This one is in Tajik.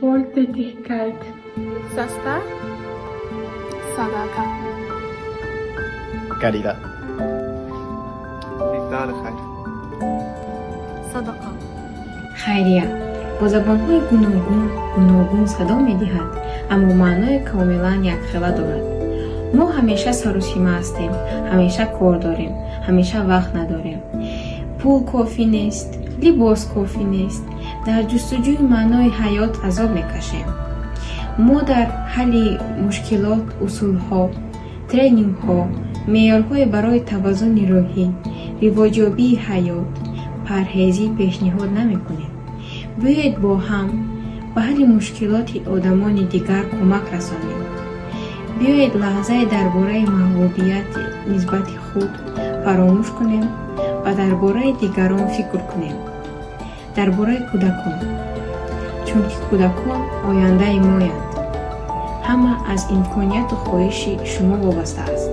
Wohltätigkeit. Sasta. Sadaqa. Caridad. Liefdadigheid. Sadaqa. Хайрия бо забонҳои гуногун гуногун садо медиҳад, аммо маънои комилан якхела дорад. Мо ҳамеша саросима ҳастем, ҳамеша кор дорем, ҳамеша вақт надорем, пул кофӣ нест, либос кофӣ нест, дар ҷустуҷӯи маънои ҳаёт азоб мекашем. Мо дар ҳалли мушкилот усулҳо, тренингҳо, меъёрҳое барои тавозуни рӯҳӣ, ривоҷёбии ҳаёт, парҳезӣ пешниҳод намекунем. Биёед, бо ҳам ба ҳалли мушкилоти одамони дигар кӯмак расонем. Биёед, лаҳзае дар бораи маҳбубият нисбати худ фаромӯш кунем ва дар бораи дигарон фикр кунем, дар бораи кӯдакон, чунки кӯдакон ояндаи моянд. Ҳама аз имконияту хоҳиши шумо вобаста аст.